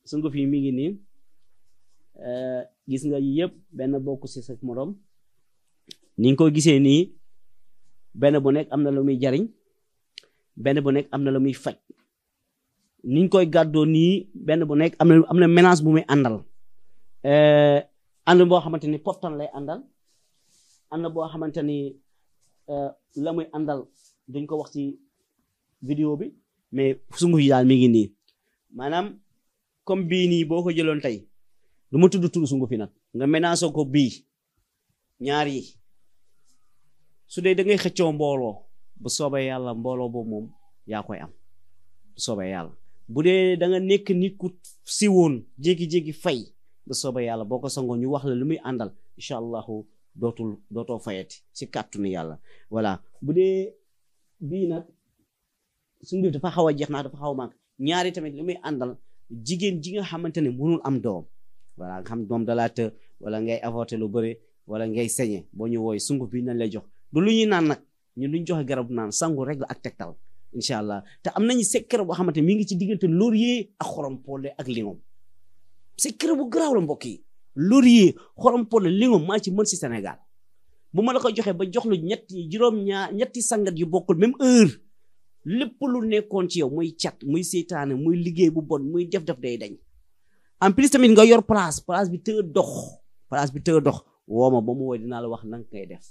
sunguf yi mi ngi nii gis nga yëpp benn bokk ci sa morom ni nga ko gisee nii benn bu nekk am na lu muy jariñ benn bu nekk am na lu muy faj ni ñu koy gàddoo nii benn bu nekk am na mélange bu muy àndal ànd boo xamante ni poftan lay àndal am na boo xamante ni la muy àndal duñ ko wax ci vidéo bi mais sunguf yi daal mi ngi nii maanaam comme bii nii boo ko jëloon tey du ma tudd sunguf yi nag nga mélange ko bii ñaar yi su dee da ngay xëccoo mbooloo bu soobee yàlla mbooloo boobu moom yaa koy am bu soobee yàlla bu dee da nga nekk nit ku siwoon jékki-jékki fay bu soobee yàlla boo ko sangoo ñu wax la lu muy àndal incha allahu dootoo fayati si kàttanu yàlla voilà bu dee bii nag sunguf dafa xaw a jeex naa dafa xaw a màgg ñaari tamit lu muy àndal jigéen ji nga xamante ne mënul am doom voilà nga xam doom dalaa të wala ngay avorter lu bëri wala ngay saigner boo ñu wooy sunguf bi nañ lay jox du lu ñuy naan nag ñun luñ joxe garab naan sangu rek la ak tegtal incha allah te am nañu secret boo xamante mi ngi ci diggante laurier ak xorom polle ak lingom secret bu garaaw la mbokk yi laurier xorom polle lingom maa ci mën si Sénégal bu ma la ko joxee ba jox lu ñetti sangat yu bokkul même heure lépp lu nekkoon ci yow muy cat muy seytaane muy liggéey bu bon muy def day dañ en plus tamit nga yor place bi tëë dox woo ma ba mu woy dinaa la wax nanga koy def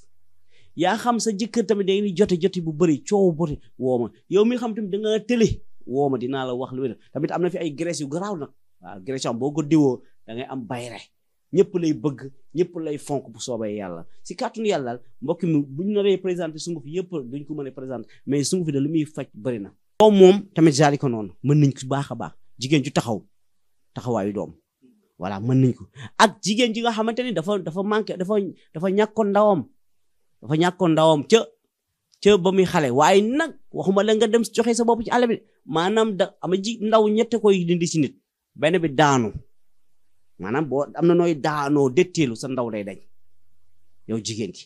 yaa xam sa jëkkër tamit da ngeen di joti bu bëri coow bëri woo ma yow mi xam tamit da nga tële woo ma dinaa la wax lu wér tamit am na fi ay graisse yu garaaw nag waaw graisse am boo ko diwoo da ngay am bayre ñëpp lay bëgg ñëpp lay fonk bu soobee yàlla si kàttanu yàlla daal mbokk mi buñ naree présenté sunguf yëpp duñ ko mën a présenté mais sunguf da lu muy faj bëri na doom moom tamit jaari ko noonu mën nañ ko baax a baax jigéen ju taxawaayu doom voilà mën nañ ko ak jigéen ji nga xamante ni dafa manqué dafa ñàkkoon ndawam ca ba muy xale waaye nag waxuma la nga dem joxe sa bopp ci àll bi maanaam ndaw ñette koy dindi si nit benn bi daanu maanaam boo am na nooy daanoo detteelu sa ndaw day dañ yow jigéen ki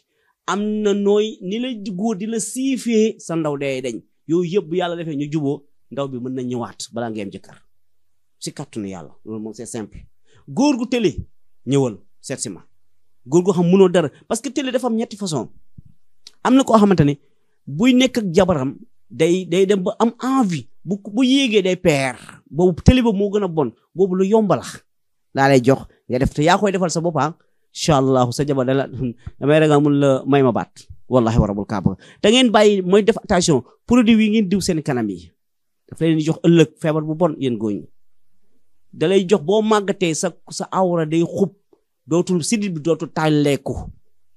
am na nooy ni la góor di la siifee sa ndaw day dañ yow yëpp bu yàlla defee ñu juboo ndaw bi mën na ñëwaat balaa nga am jëkkër si kàttanu yàlla loolu moom c'est simple góor gu télé ñëwal seet si ma góor gu xam mënoo dara parce que télé dafa am ñetti façon am na koo xamante ne buy nekk ak jabaram day dem ba am envie bu yéegee day peer boobu télé boobu moo gën a bon boobu lu yombala laa lay jox nga def te yaa koy defal sa boppam incha allahu sa jabar damay ragal mun la may ma baat wallahi wa rabbul kaaba da ngeen bàyyi mooy def attention produit yi ngeen diw seen kanam yi daf leen di jox ëllëg feebar bu bon yéen góoñ da lay jox boo màggatee sa awra day xub dootul sidit bi dootul tàlleeku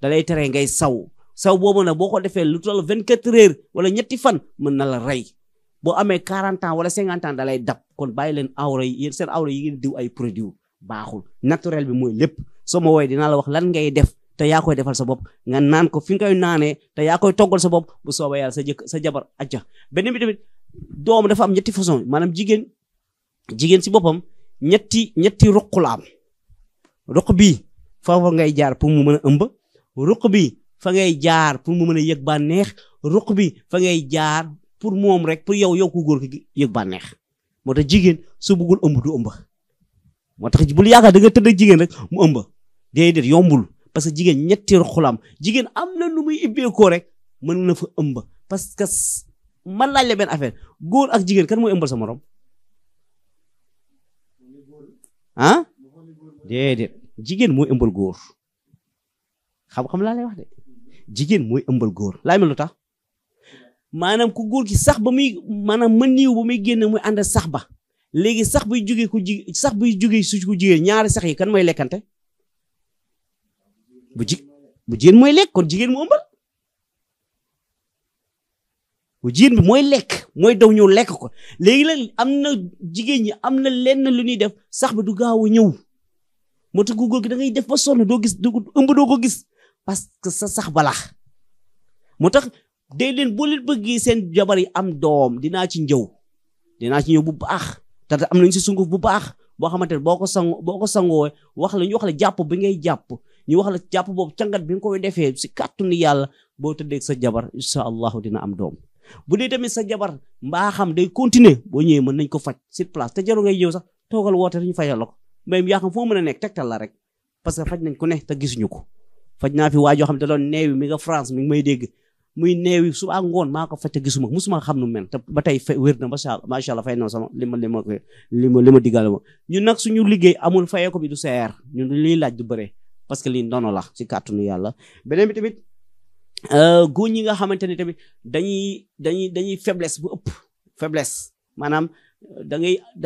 da lay tere ngay saw boobu nag boo ko defee lu toll 24 heures wala ñetti fan mën na la rey boo amee 40 ans wala 50 ans da lay dab kon bàyyi leen awra yi yéen seen awra yi ngeen diw ay produit baaxul naturel bi mooy lépp soo ma woowee dinaa la wax lan ngay def te yaa koy defal sa bopp nga naan ko fi nga koy naanee te yaa koy toggal sa bopp bu soobee yàlla sa jabar acca beneen bi tamit doom dafa am ñetti façon maanaam jigéen si boppam ñetti ruq la am ruq bii foofa ngay jaar pour mu mën a ëmb ruq bi fa ngay jaar pour mu mën a yëg bànneex ruq bi fa ngay jaar pour moom rek pour yow ku góor ki yëg bànneex moo tax jigéen su bëggul ëmb du ëmb moo tax bul yaakaar da nga tëdd ak jigéen rek mu ëmb déedéet yombul parce que jigéen ñetti ruq la am jigéen am na lu muy ibbeekoo rek mën na fa ëmb parce que man laaj la benn affaire góor ak jigéen kan mooy ëmbal sa morom ah déedéet jigéen mooy ëmbal góor xam-xam laa lay wax de jigéen mooy ëmbal góor laay mel lu tax maanaam ku góor ki sax ba muy maanaam mën niiw ba muy génn muy ànd sax ba léegi sax buy jógee su ku jigéen ñaari sax yi kan mooy lekkante bu jigéen mooy lekk kon jigéen mu ëmbal bu jigéen bi mooy lekk mooy daw ñëw lekk ko léegi la am na jigéen ñi am na lenn lu ñuy def sax bi du gaaw a ñëw moo tax ku góor gi da ngay def ba sonn doo gis ëmb doo ko gis parce que sa sax balaax moo tax day leen boo leen bëggee seen jabar yi am doom dinaa ci ñëw bu baax te am nañu si sunguf bu baax boo xamante ne boo ko sangoo wax la ñu wax la jàpp bi ngay jàpp ñu wax la jàpp boobu cangat bi nga koy defee si kàttanu yàlla boo tëddee sa jabar incha allahu dina am doom bu dee tamit sa jabar mbaa xam day continuer boo ñëwee mën nañ ko faj sur place te jaru ngay ñëw sax toogal woote ñu fayal la ko mais yaa xam foo mën a nekk tegtal la rek parce que faj nañ ku ne te gisuñu ko faj naa fi waa joo xam te doon neewi mi nga France mi ngi may dégg muy neewi suba ak ngoon maa ko faj te gisuma musuma xam nu mel te ba tey wér na macha allah fay na sama li ma diggal ma ñun nag suñu liggéey amul fayee ko bi du seer ñun liy laaj du bëre parce que lii ndono la ci kàttanu yàlla beneen bi tamit góor ñi nga xamante ne tamit dañuy faiblesse bu ëpp faiblesse maanaam da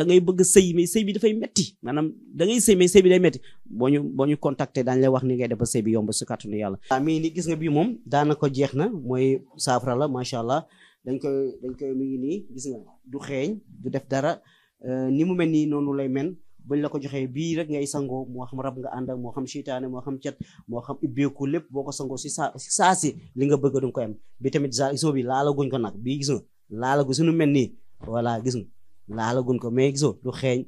ngay bëgg sëy mais sëy bi dafay metti maanaam da ngay sëy mais sëy bi day metti boo ñu contacter daañu lay wax ni ngay def ba sëy bi yomb si kàttanu yàlla. waaw mii ni gis nga bii moom daanaka jeex na mooy saafara la macha allah dañ koy mi ngi nii gis nga du xeeñ du def dara ni mu mel nii noonu lay mel buñ la ko joxee bii rek ngay sangoo moo xam rab nga ànd ak moo xam seytaane moo xam cet moo xam ibbeeku lépp boo ko sangoo si saa si li nga bëgg danga koy am bi tamit gisoo bi laala guñ ko nag bii gis nga laala gu suñu mel nii voilà gis nga laala gun ko mais gisoo du xeeñ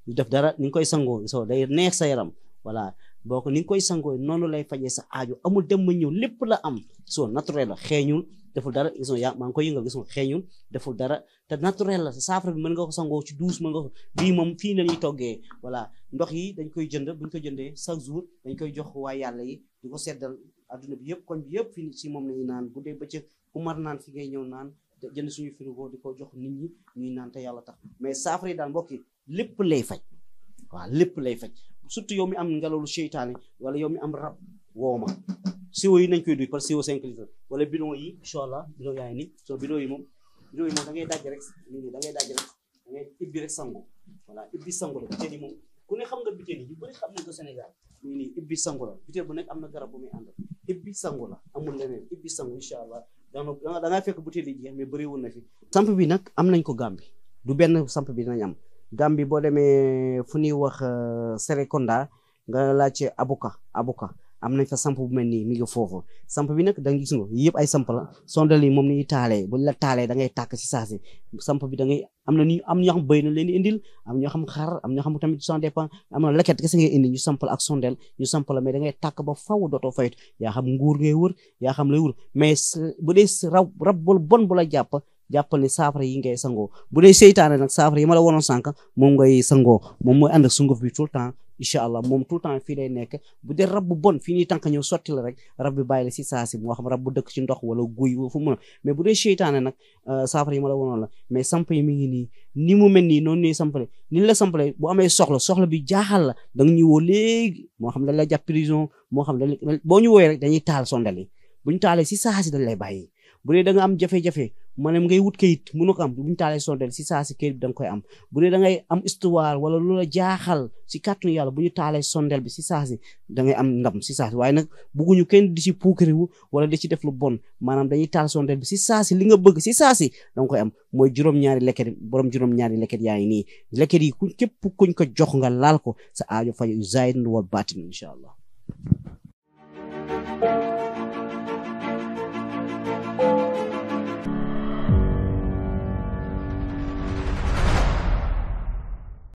du def dara ni nga koy sangoo gisoo day neex sa yaram voilà boo ko ni nga koy sangoo noonu lay fajee sa aajo amul dem ma ñëw lépp la am gisoo naturel la xeeñul deful dara gisoo maa ngi koy yëngal gisoo xeeñul deful dara te naturel la sa saafara bi mën nga ko sangoo ci douce mën nga ko bii moom fii la ñuy toggee voilà ndox yi dañ koy jënd buñ ko jëndee chaque jour dañ koy jox waa yàlla yi di ko seddal adduna bi yëpp koñ bi yëpp fii si moom lañuy naan bu dee bëccëg ku mar naan fi ngay ñëw naan jënd suñu frigo di ko jox nit ñi ñuy naan te yàlla tax mais saafara yi daal mbokk yi lépp lay faj waaw lépp lay faj surtout yow mi am ngelaw lu seytaane wala yow mi am rab wooma siwo yi nañ koy duy par siwo 5 litres wala bidon yi incha allah bidon yaa ngi nii so bidon yi moom da ngay daj rek nii da ngay daj rek da ngay ibbi rek sangu voilà ibbi sangu la bitéel yi moom ku ne xam nga bitéel yi yu bëri xam nañ ko Sénégal ñu nii ibbi sangu la bitéel bu nekk am na garab bu muy ànd ibbi sangu la amul leneen ibbi sangu incha allah da ngaa fekk butéel yi jeex mais bëriwul na fi samp bi nag am nañ ko Gàmbi du benn samp bi dinañ am Gàmbi boo demee fu ñuy wax Serekunda nga laajte abuka am nañ fa samp bu mel nii mi ngi foofu samp bi nag da nga gis nga yëpp ay samp la sondel yi moom ni taalee buñ la taalee da ngay tàkk si saasi samp bi da ngay am ñoo xam bëy na leen di indil am ñoo xam xar am ñoo xam tamit ça dépend am na leket kese ngay indi ñu sampal ak sondel ñu sampal la mais da ngay tàkk ba faw dootoo faytu yaa xam nguur ngay wër yaa xam lay wër mais bu dee rab bon bu la jàppal ni saafara yi ngay sangoo bu dee seytaane nag saafara yi ma la wonoon sànq moom ngay sangoo moom mooy ànd ak sunguf bi tout le temps incha allah moom tout le temps fii lay nekk bu dee rab bu bon fii nii tànk ñëw sotti la rek rab bi bàyyi la si saa si moo xam rab bu dëkk ci ndox wala guy fu mu mais bu dee seytaane nag saafara yi ma la wonoon la mais samp yi mi ngi nii ni mu mel nii noonu ñuy sampale ni la sampale bu amee soxla bi jaaxal la da nga ñu woo léegi moo xam dañ la jàpp prison moo xam boo ñu wooyee rek dañuy taal sondel yi bu ñu taalee si saa si dañ lay bàyyi bu dee da nga am jafe-jafe maanaam ngay wut kayit mënu ko am bu ñu taalee sondel si saa si kayit bi da nga koy am bu dee da ngay am histoire wala lu la jaaxal si kàttanu yàlla bu ñu taalee sondel bi si saa si da ngay am ndam si saa si waaye nag bugguñu kenn di si puukariwu wala di ci def lu bon maanaam dañuy taal sondel bi si saa si li nga bëgg si saa si da nga koy am mooy juróom-ñaari leket borom juróom-ñaari leket yaa ngi nii leket yi képp kuñ ko jox nga laal ko sa aajo faj zaahir wal baatin incha allah